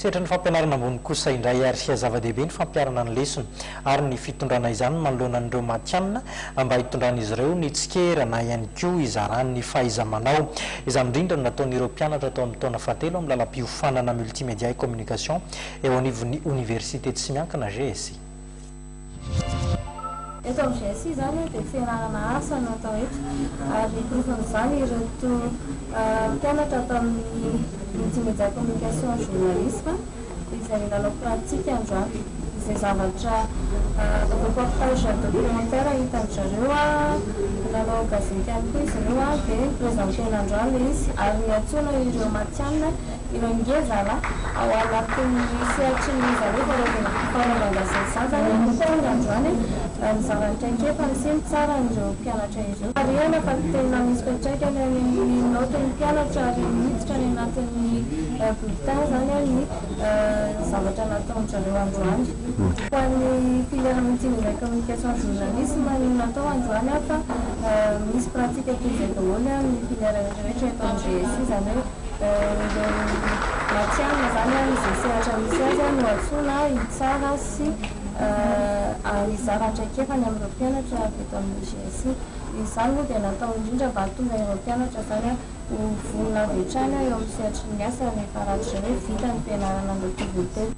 Sehatry ny fampianarana ambony kosa indray ary zava-dehibe ny fampiharana ny lesona ary ny fitondrana izany manoloana an'ireo matihanina mba hitondran'izy ireo ny tsikera na ihany koa hizarany ny fahaiza-manao. Izany indrindra no nataon'ireo mpianatra tao amin'ny taona fahatelo amin'ny lalam-piofanana Multimédia et Communication eo anivon'ny Oniversite tsy miankina GSI. Eto amin'ny GSI izany dia fianarana asa no atao eto ary porofon'izany ireto mpianatra ato amin'ny Multimédia Communication Journalisme izay nanao pratique androany. Izay zavatra reportage documentaire hitan-dry zareo, nanao gazety ihany koa izy ireo dia ni-presenter-na androany ilay izy ary niantsoana ireo matihanina Ireo ngeza lah ao anatin'ny sehatry ny izany hoe fanaovan-gazety izany izany no tonga androany nizara ny traikefany sy nitsara an'ireo mpianatra ireo. Marihana fa tena misy fiantraikany any amin'ny naotin'ny mpianatra ary miditra any anatin'ny bulletin izany ny zavatra nataon-dry zareo androany. Ho an'ny filière multimédia communication journalisme no natao androany fa misy pratique toy izay daholo amin'ny filière rehetra eto amin'ny GSI izany hoe Ireo matihanina izany amin'izay sehatra misy azy no antsoina hitsara sy hizara ny traikefany amin'ireo mpianatra avy eto amin'ny GSI. Izany moa dia natao indrindra mba hahatonga ireo mpianatra izany ho vonona avy hatrany eo amin'ny sehatry ny asa rehefa rahatrizay hoe vita ny fianarana amin'ireo tovolontena.